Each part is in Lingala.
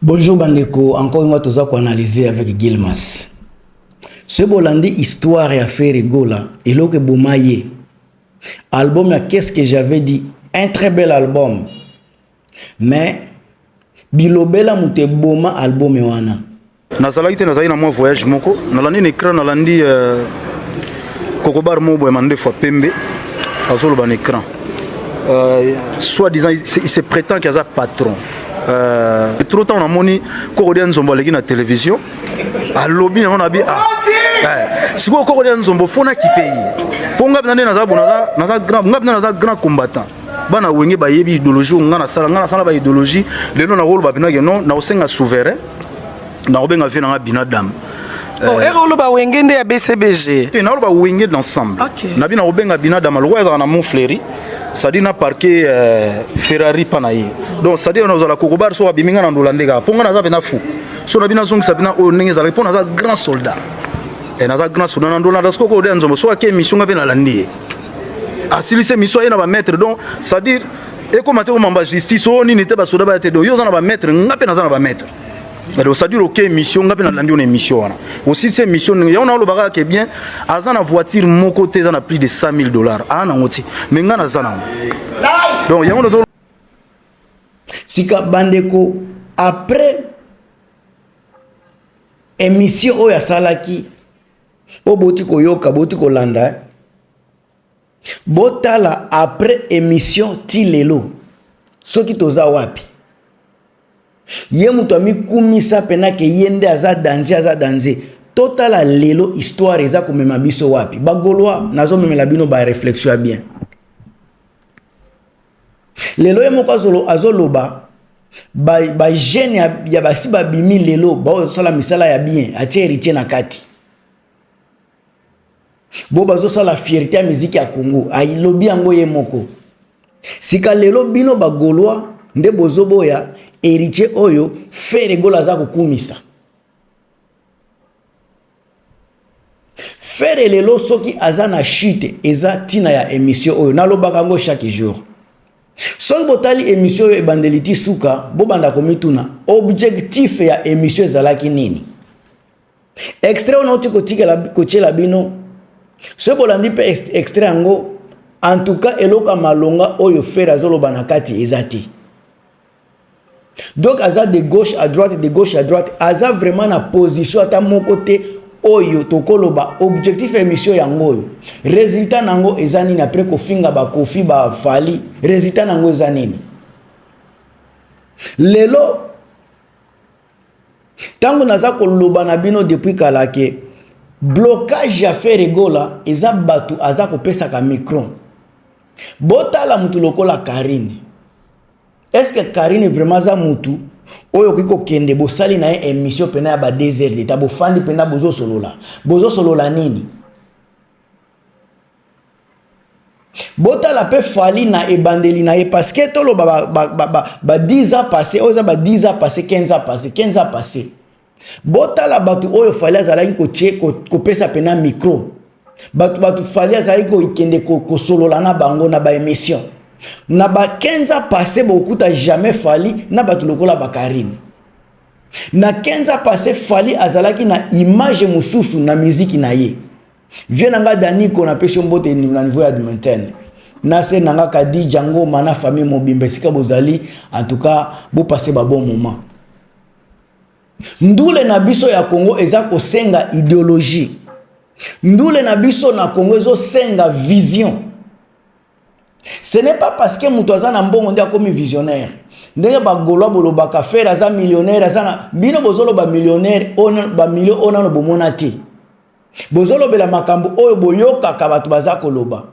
Bonjour bandeko, encore une fois toza ko analyser avec Gilmas. Soki bolandi histoire ya Ferre Gola, eloko eboma ye. Album ya Qu'est-ce que j'avais dit, un très bel album. Mais bilobela moto eboma album wana. Nazalaki te, nazalaki na mwa voyage moko, nalandi na écran, nalandi kokobar moko boye mandefu ya pembe azoloba na écran, soit disant il se prétend qu'il aza patron. Trop ntango namoni Kokodia Nzombo aleki na télévision, alobi yango na bi ah sikoyo Kokodia Nzombo fo nakipe ye, mpo nga mpenza nde naza bo naza grand, nga mpenza naza grand combattant. Bana Wenge bayebi idéologie oyo nga nasala, nga nasala baidéologie. Lelo nakoloba mpenza ke non, nakosenga souverain, nakobenga vie nanga binadam. Oh, ere oloba Wenge nde ya BCBG. Te, nakoloba Wenge d'ensemble. Nabi nakobenga binadam lokola ezalaka na Mont Fleury, c'est-à-dire na parquet Ferrari mpa na ye. Donc c'est-à-dire nazala kokobar so abimi, nga na ndola nde kaka, mpo nga naza mpenza fou. So nabi nazongisa mpena oyo ndenge ezalaki, mpo naza grand soldat. Naza grand soldat na ndola. Sikoyo kodia nzombo so ake émission, nga mpe nalandi ye, asilisi émission, aye na bamaître. Donc c'est-à-dire ekóma te komamba justice oyo nini te, basoda baya te. Donc yo oza na bamaître, nga mpe naza na bamaître. Donc c'est-à-dire oke émission, nga mpe nalandi yo na émission wana, osilisi émission ndenge yango. Naolobaka ke bien aza na voiture moko te eza na plus de 100 000 $, aa nango te, mais nga naza nango. Donc yango nazo Sika bandeko, après émission oyo asalaki, oyo boti koyoka, boti kolanda, botala après émission ti lelo soki toza wapi. Ye moto amikumisa mpena ke ye nde aza danger, aza danger. Totala lelo histoire eza komema biso wapi. Bagaulois, nazomemela bino baréflexion ya bien. Lelo ye moko azoloba bajeune ya basi babimi lelo, bazosala misala ya bien, atie Héritier na kati, bo bazosala fierté ya miziki ya Congo. Alobi yango ye moko. Sika lelo bino bagaulois nde bozoboya Héritier oyo Ferre Gola aza kokumisa. Ferre lelo soki aza na chute, eza ntina ya émission oyo nalobaka yango chaque jour. Soki botali émission oyo ebandeli ti suka, bobanda komituna objectif ya émission ezalaki nini. Extrait oyo nauti kotiela bino, soki bolandi mpe extrait yango, en tout cas eloko ya malonga oyo Ferre azoloba na kati eza te. Donc aza de gauche à droite, de gauche à droite, aza vraiment na position ata moko te oyo tokoloba objectif ya émission yango oyo. Résultat nango eza nini? Après kofinga baKoffi, baFally, résultat nango eza nini? Lelo ntango naza koloba na bino depuis kala ke blocage ya Ferre Gola eza bato aza kopesaka micro. Botala mutu lokola Karine. Est ce que Karine vraiment aza mutu oyo okoki kokende bosali na ye émission mpena ya ba 2 heures d'état, bofandi mpena, bozosolola, bozosolola nini? Botala mpe Fally na ebandeli na ye, parce que toloba ba, ba, ba, ba 10 ans passé, oyo eza ba 10 ans passé, 15 ans passé, 15 ans passé, botala bato oyo Fally azalaki kotie, kopesa mpena micro, bato Fally azalaki kokende kosolola na bango na baémission na ba 15 ans passé. Bokuta jamais Fally na bato lokola baKarine na 15 ans passé. Fally azalaki na image mosusu na miziki na ye. Vie na nga Daniko, napesi yo mbote na niveau ya Edmonton, na se na nga Kadi Djangoma na famille mobimba esika bozali. En tout cas bopase babon moment. Ndule na biso ya Congo eza kosenga idéologie, ndule na biso na Congo ezosenga vision. Ce n'est pas parce que moto aza na mbongo nde akomi visionnaire. Ndenge bagaulois bolobaka Ferre aza millionnaire, aza na bino bozoloba millionnaire, bamillion oyo nano bomona te. Bozolobela makambo oyo boyokaka bato baza koloba,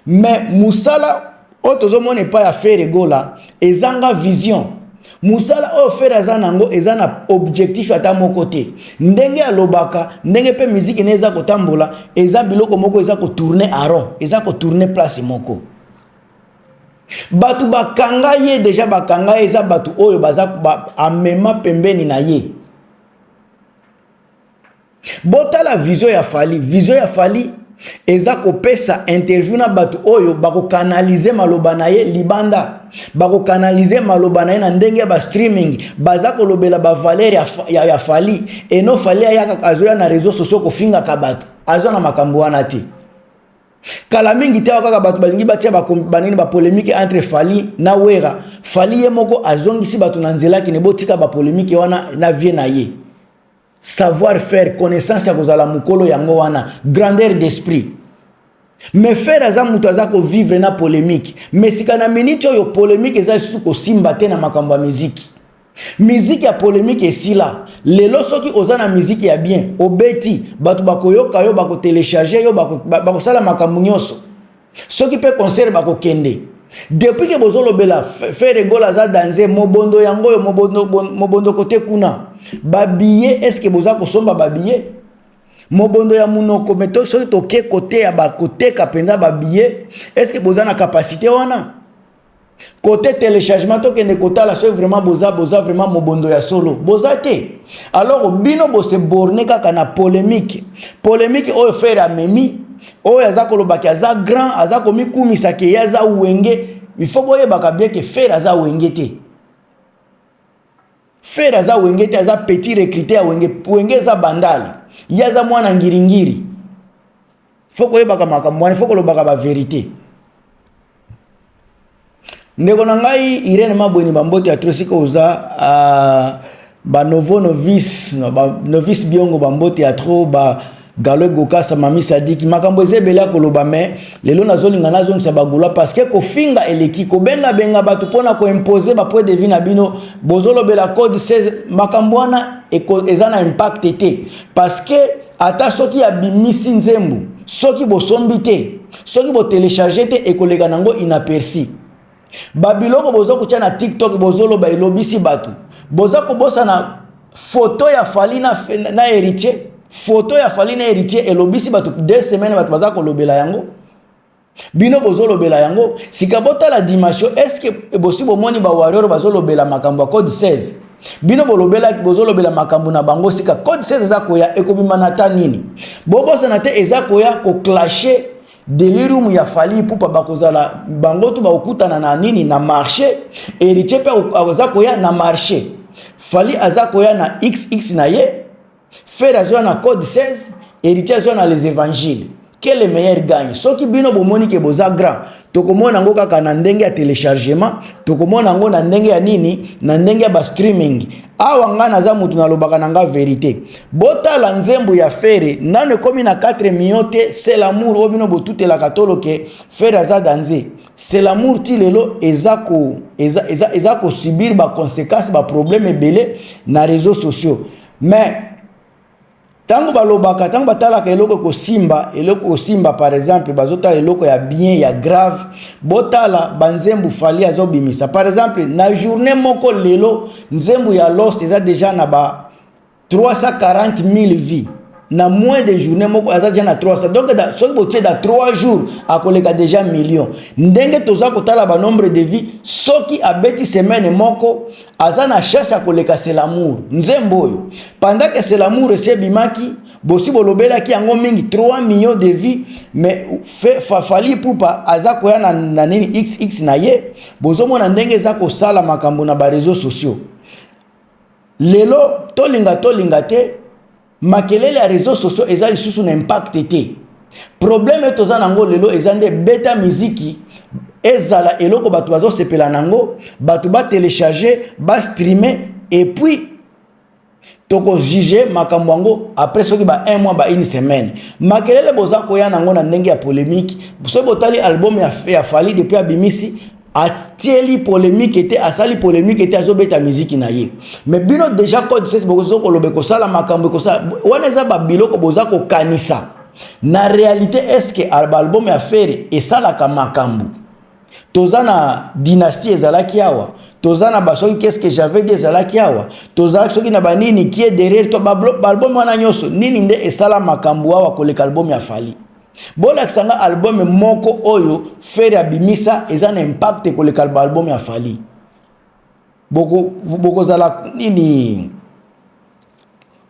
mais mosala oyo tozomona epai ya Ferre Gola ezanga vision. Mosala oyo Ferre aza nango eza na objectif ata moko te. Ndenge alobaka, ndenge mpe miziki ne eza kotambola, eza biloko moko eza kotourne en rond, eza kotourne place moko. Bato bakanga ye deja, bakanga ye, eza bato oyo baza amema pembeni na ye. Botala vision ya Fally, vision ya Fally. Eza kopesa interview na bato oyo bakokanalize maloba na ye libanda, bakokanalize maloba na ye na ndenge ya bastreaming. Baza kolobela bavaleur ya Fally eno. Fally ayaka, azoya na réseau sociaux kofingaka bato, aza na makambo wana te. Kala mingi te, awa kaka bato balingi batia banini, bapolémique entre Fally na Wera. Fally ye moko azongisi bato na nzela, kine botika bapolémique wana na vie na ye. Savoir faire, connaissance ya kozala mokolo, yango wana grandeur d'esprit. Mais Ferre aza moto aza kovivre na polémique, mais sika na minute oyo polémique eza lisusu kosimba te na makambo ya miziki. Miziki ya polémique esila. Lelo soki oza na miziki ya bien, obeti, bato bakoyoka yo, bakotélécharger yo, bakosala makambo nyonso. Soki mpe concert, bakokende. Depuis ke bozolobela Ferre Gola aza danse, mobondo yango oyo, mobondo, mobondo kote kuna, babillet, est-ce boza kosomba babillet? Mobondo ya munoko, me soki toke kote ya bakoteka mpenza babillet, est-ce boza na capacité wana? Côté téléchargement, tokende kotala soki vraiment boza vraiment mobondo ya solo. Boza te. Alors bino bose borne kaka na polémique. Polémique oyo Ferre amemi, oyo aza kolobaki aza grand, aza komikumisaki ye aza Wenge. Il faut boyebaka bien ke Ferre aza Wenge te. Ferre aza Wenge te, aza petit recruté ya Wenge. Wenge eza Bandale, ye aza mwana Ngiringiri. Faut koyebaka makambo wana, faut kolobaka bavérité. Ndeko na ngai Irene Mabweni, bambote ya trop. Sika oza banovo novice, novice biongo, bambote ya trop. Ba Galo Gokasa, Mami Sadiki, makambo eza ebele ya koloba, mais lelo nazolinga nazongisa bagaulois, parce que kofinga eleki, kobengabenga bato mpona koimposer bapoint de vue na bino. Bozolobela code 16, makambo wana eza na impact te, parce que ata soki abimisi nzembo, soki bosombi te, soki botélécharger te, ekoleka nango inaperçu. Babiloko boza kotia na TikTok, bozoloba elobisi bato. Boza kobosana foto ya Fally na Héritier. Foto ya Fally na Héritier elobisi bato 2 semaines, bato baza kolobela yango, bino bozolobela yango. Sika botala dimension. Est-ce bosi bomoni bawarrior bazolobela makambo ya code 16? Bino bolobelaki, bozolobela makambo na bango. Sika code 16 eza koya, ekobima na ta nini? Bobosana te, eza koya koclasher Delirium ya Fally Ipupa. Bakozala bango tu, bakokutana na nini? Na marché. Héritier mpe aza koya na marché. Fally aza koya na xx na ye, Ferre azoya na code 16, Héritier azoya na les évangiles. Que le meilleur gagne. Soki bino bomoni ke boza grand, tokomona yango kaka na ndenge ya téléchargement, tokomona yango na ndenge ya nini, na ndenge ya bastreaming. Awa ngai naza motu nalobaka na nga vérité. Botala nzembo ya Ferre, nano ekomi na 4 millions te. C'est l'amour oyo bino botutelaka toloke Ferre aza danse. C'est l'amour ti lelo eza ko eza, eza, eza kosubir baconséquence, baproblème ebele na réseaux sociaux. Mais ntango balobaka, ntango batalaka eloko ekosimba, eloko ekosimba, par exemple bazotala eloko ya bien, ya grave. Botala banzembo Fally azobimisa. Par exemple, na journée moko lelo, nzembo ya Lost eza déjà na ba 340 000 vues. Na moins de journée moko, aza déjà na 300. Donc soki botie da 3 jours, akoleka déjà million. Ndenge toza kotala banombre de vues, soki abeti semaine moko, aza na chance ya koleka C'est l'amour. Nzembo oyo, pendant que C'est l'amour esi ebimaki, bosi bolobelaki yango mingi, 3 millions de vues. Mais Fally Ipupa aza koya na nini, xx na ye. Bozomona ndenge eza kosala makambo na baréseaux sociaux lelo. Tolinga, tolinga te, makelele ya réseaux sociaux eza lisusu na impact te. Problème toza nango lelo eza nde beta miziki ezala eloko bato bazosepela nango, bato batélécharger, bastreamer, et puis tokojuger makambo yango après soki ba un mois, ba une semaine. Makelele boza koya nango na ndenge ya polémique, soki botali album ya Fally, depuis abimisi, atieli polémique te, asali polémique te, azobeta miziki na ye. Mais bino déjà code 16, bozo koloba ekosala makambo, ekosala wana, eza babiloko boza kokanisa. Na réalité, est-ce baalbum ya Ferre esalaka makambo? Toza na Dynastie ezalaki awa, toza na basoki Qu'est-ce que j'avais dit ezalaki awa, tozalaki soki na banini qui est derrière to baalbum wana nyonso, nini nde esala makambo awa koleka album ya Fally? Bolakisa nga album moko oyo Ferre abimisa eza na impact koleka baalbum ya Fally. Bokozala boko nini,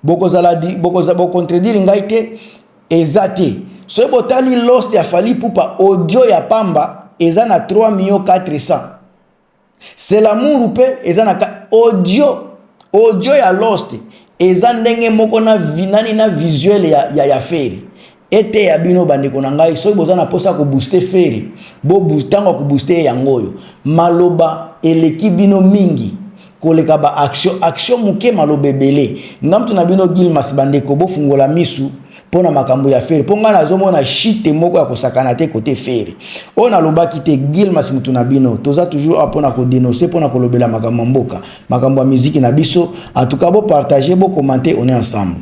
bokozala bokocontredire ngai te, eza te. Soki botali Lost ya Fally Ipupa, audio ya pamba eza na 3 millions 400. C'est l'amour mpe eza na audio ya Lost eza ndenge moko na nani, na visuel ya Ferre. Eteya bino, bandeko na ngai. Soki boza na mposa ya kobooster Ferre, ntango ya kobooster yango oyo. Maloba eleki bino mingi koleka ba action. Action moke, maloba ebele. Nga mutu na bino Gilmas. Bandeko, bofungola misu mpo na makambo ya Ferre, mpo ngai nazomona shite moko ya kosakana te kote Ferre oyo nalobaki te. Gilmas mutu na bino, toza toujours awa mpona kodénoncer, mpona kolobela makambo ya mboka, makambo ya miziki na biso. En tout cas, bopartager, bocommenter, on est ensemble.